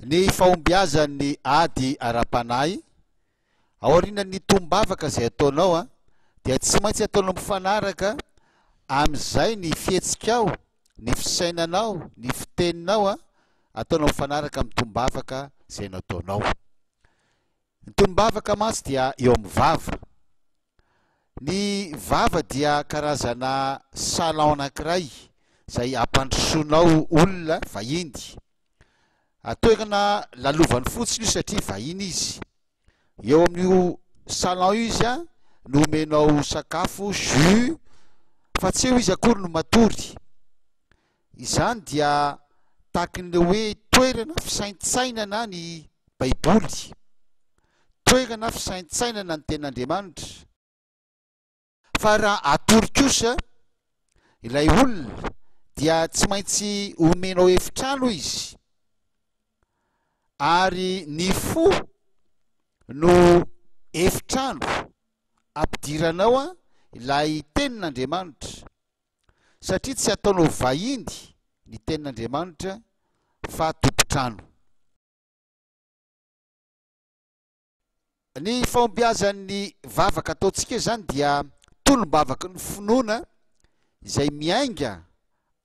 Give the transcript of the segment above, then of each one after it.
Ny fahombiazan'ny ady ara-panahy, aorianan'ny tombavaka izay ataonao dia tsy maintsy ataonao mifanaraka amin'izay ny fihetsikao, ny fisainanao, ny fiteninao, ataonao mifanaraka amin'ny tombavaka izay nataonao. Ny tonom-bavaka mantsy dia eo amin'ny vava. Ny vava dia karazana salon anankiray izay ampandrosoanao olona vahiny. Toerana lalovany fotsiny io satria vahiny izy. Eo amin'io salon io izy no omenao sakafo, jus, fa tsy eo izy akory no matory. Izany dia takin'ilay hoe toerana fisaintsainana ny Baiboly, toerana fisaintsainana ny Tenin'Andriamanitra. Fa raha atory kosa ilay olona dia tsy maintsy omenao efitrano izy, ary ny fo no efitrano ampidiranao ilay Tenin'Andriamanitra. Satria tsy ataonao vahiny ny tenin'Andriamanitra fa tompon-trano. Ny fahombiazan'ny vavaka ataontsika izany dia tolom-bavaky ny finoana izay miainga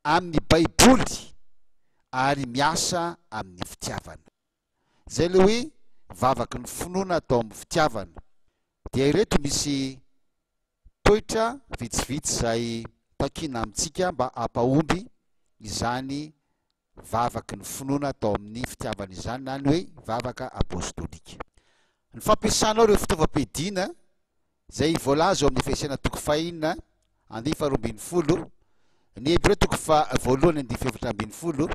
amin'ny Baiboly ary miasa amin'ny fitiavana. Izay ilay hoe vavaky ny finoana atao amin'ny fitiavana. Dia ireto misy toetra vitsivitsy izay takiana amintsika mba hampahomby izany vavaky ny finoana atao amin'ny fitiavana izany na ny hoe vavaka apostolika. Ny fampiasanao ireo fitaovam-piadiana izay voalaza ao amin'ny Efesiana toko fahenina andininy faharoa ambin'ny folo, ny Hebreo toko faha voalohany andininy fahefatra ambin'ny folo,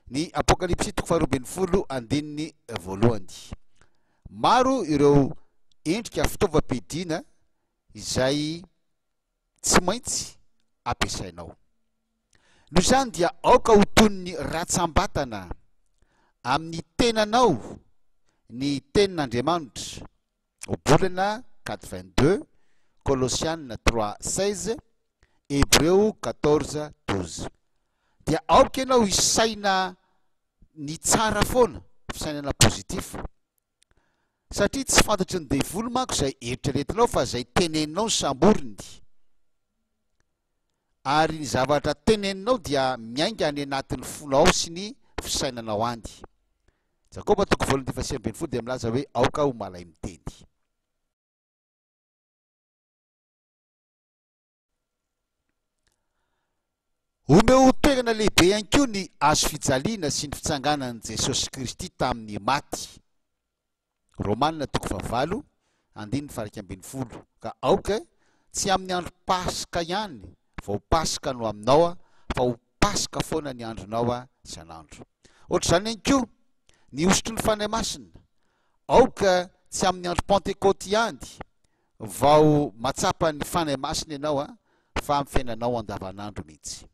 ny Apokalypsy toko faharoa ambin'ny folo andininy voalohany. Maro ireo endrika fitaovam-piadiana izay tsy maintsy ampiasainao. Noho izany dia aoka ho toy ny ratsam-batana amin'ny tenanao ny tenin'Andriamanitra, Ohabolana quatre 22, Kolosiana trois 16, Hebreo 14 12. Dia aoka ianao hisaina ny tsara foana, fisainana positif. Satria tsy fantatry ny devoly manko izay eritreretinao fa izay teneninao no samboriny. Ary ny zavatra teneninao dia miainga any anatin'ny fonao sy ny fisainanao any. Jakoba toko voalohany andininy faha 19 dia milaza hoe aoka ho malay miteny. Omeo toerana lehibe ihany koa ny hazo fijaliana sy ny fitsanganan'i Jesosy Kristy tamin'ny maty. Romana toko fahavalo andininy faha 11 Ka aoka tsy amin'ny andro Paska ihany vao Paska no aminao fa ho Paska foana ny andronao isan'andro. Ohatr'izany ihany koa ny hosotry ny Fanahy Masina. Aoka tsy amin'ny andro Pantekôty ihany vao matsapa ny Fanahy Masina ianao a, fa amin'ny fiainanao andavanandro mihitsy.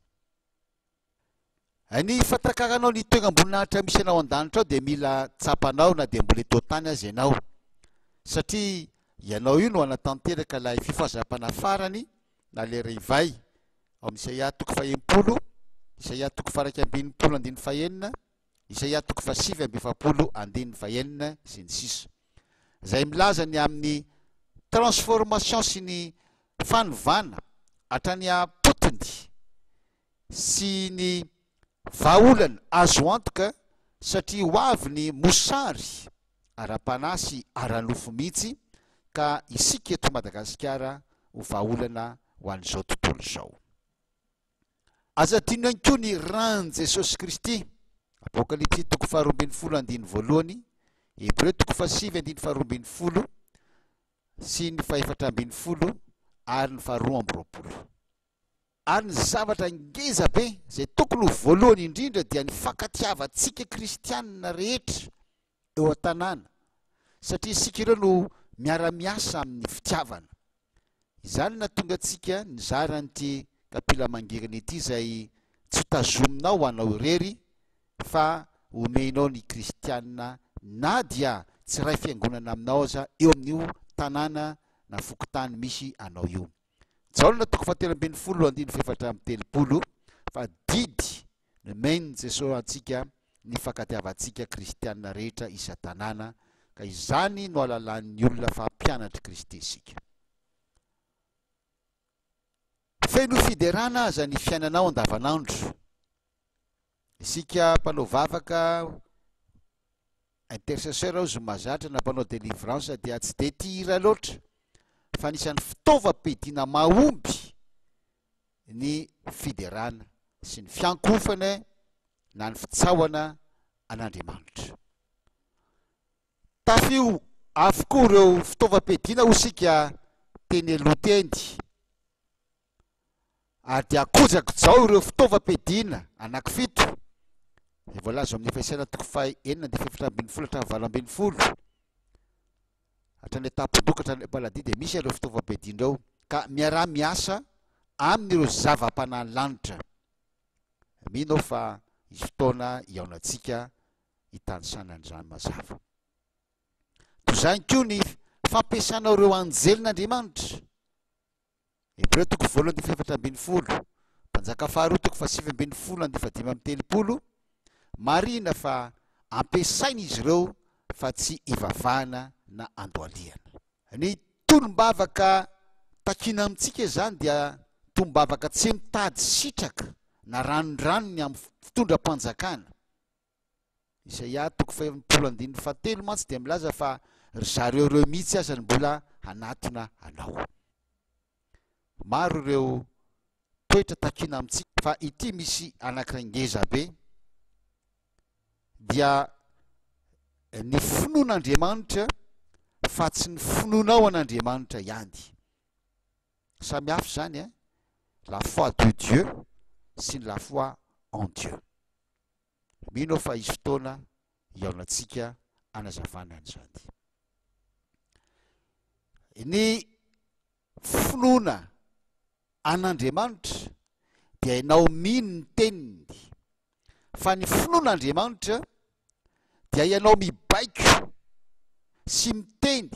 Ny fahatakaranao ny toeram-boninahitra misy anao an-danitra ao dia mila tsapanao na dia mbola eto an-tany aza ianao, satria ianao io no hanatanteraka ilay fifazam-panahy farany na ilay revay ao amin'ny Isaia toko faha-60, Isaia toko faha-61 andininy fahenina, Isaia toko faha-49 andininy fahenina sy ny sisa. Izay milaza ny amin'ny transformation sy ny fanovana hatrany am-potony sy ny vahaolana azo antoka satria ho avy ny mosary ara-panahy sy ara-nofo mihitsy ka isika eto Madagasikara ho vahaolana ho an'izao tontolo izao. Aza adino ihany koa ny ran'i Jesosy Kristy, Apokalypsy toko faharoa ambin'ny folo andininy voalohany, Hebreo toko fahasivy andininy faharoa ambin'ny folo sy ny fahefatra ambin'ny folo ary ny faharoa amby roapolo. Ary ny zavatra ngeza be izay tokony ho voalohany indrindra dia ny fankatiavantsika kristianina rehetra eo an-tanàna satria isika ireo no miara-miasa amin'ny fitiavana. Izany no nahatonga antsika nizara an'ity kapila mangirana ity izay tsy ho tazominao ho anao irery fa omenao ny kristianina na dia tsy iray fiangonana aminao aza eo amin'io tanàna na fokontany misy anao io. Jaona toko fahatelo ambin'ny folo andininy fahefatra amby telopolo fa didy nomen'i Jesoa antsika. ny fankatiavantsika kristiana rehetra isan-tanàna, ka izany no ahalalan'ny olona fa mpianatr'i Kristy isika. Feno fiderana aza ny fiainanao andavanandro. Isika mpanao vavaka, intercesseur hozy ny mahazatra na mpanao délivrance dia tsy dia tia hira loatra fa anisan'ny fitaovam-piadiana mahomby ny fiderana sy ny fiankohofana na ny fitsaohana an'Andriamanitra. Tafio avokoa ireo fitaovam-piadiana hoy isika teny aloha teny. Ary dia kojakojao ireo fitaovam-piadiana anankifito izay voalaza ao amin'ny Efesiana toko faha-enina andininy faha-14 hatramin'ny 18. Hatrany an-tampon-doha ka hatrany am-paladia dia misy ireo fitaovam-piadiana ireo ka miaraha miasa amin'ireo zava-panahy lanitra. Mino aho fa hisy fotoana hihaonantsika hitanisana an'izany mazava. Toy izany koa ny fampiasanao ireo anjelin'Andriamanitra. Hebreo toko voalohany andininy faha-14, Mpanjaka faharoa toko faha-19 andininy faha-35, Marihina fa ampiasaina izy ireo fa tsy ivavahana na andohalihana. Ny tonom-bavaka takiana amintsika izany dia tonom-bavaka tsy mitady sitraka na ranondranony amin'ny fitondram-panjakana. Isaia toko faha-60 andininy fahatelo mantsy dia milaza fa ry zareo ireo mihitsy aza no mbola hanatona anao. Maro ireo toetra takiana amintsika fa ity misy anankiray ngeza be dia ny finoan'Andriamanitra fa tsy ny finoanao an'Andriamanitra ihany. Samy hafa izany eh? La foi de Dieu sy ny la foi en Dieu. Mino aho fa hisy fotoana hihaonantsika hanazavana an'izany. Ny finoana an'Andriamanitra dia ianao mino ny teniny, fa ny finoana Andriamanitra dia ianao mibaiko sy miteny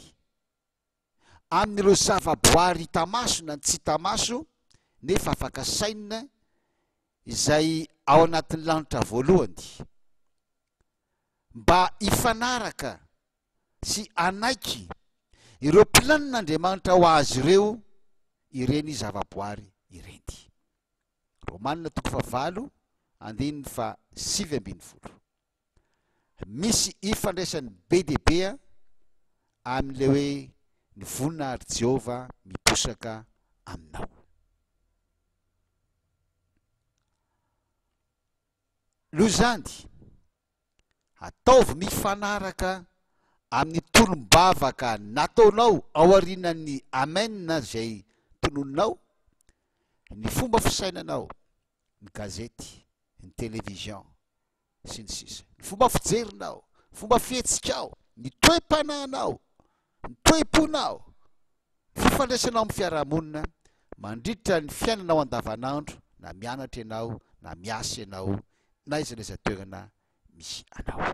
amin'ireo zavaboary hita maso na ny tsy hita maso nefa afaka sainina izay ao anatin'ny lanitra voalohany mba hifanaraka sy hanaiky ireo planin'Andriamanitra ho azy ireo ireny zavaboary ireny. Romanina toko fahavalo andininy faha 19. Misy ifandraisany be dia be amin'ilay hoe ny voninahitr'i Jehovah miposaka aminao. Noho izany, ataovy mifanaraka amin'ny tolom-bavaka nataonao aorianan'ny Amen izay tononinao, ny fomba fisainanao, ny gazety, ny television, sy ny sisa Ny fomba fijerinao, ny fomba fihetsikao, ny toe-panahinao, ny toe-ponao, ny fifandraisanao amin'ny fiarahamonina mandritra ny fiainanao andavanandro na mianatra ianao na miasa ianao na aiza na aiza toerana misy anao.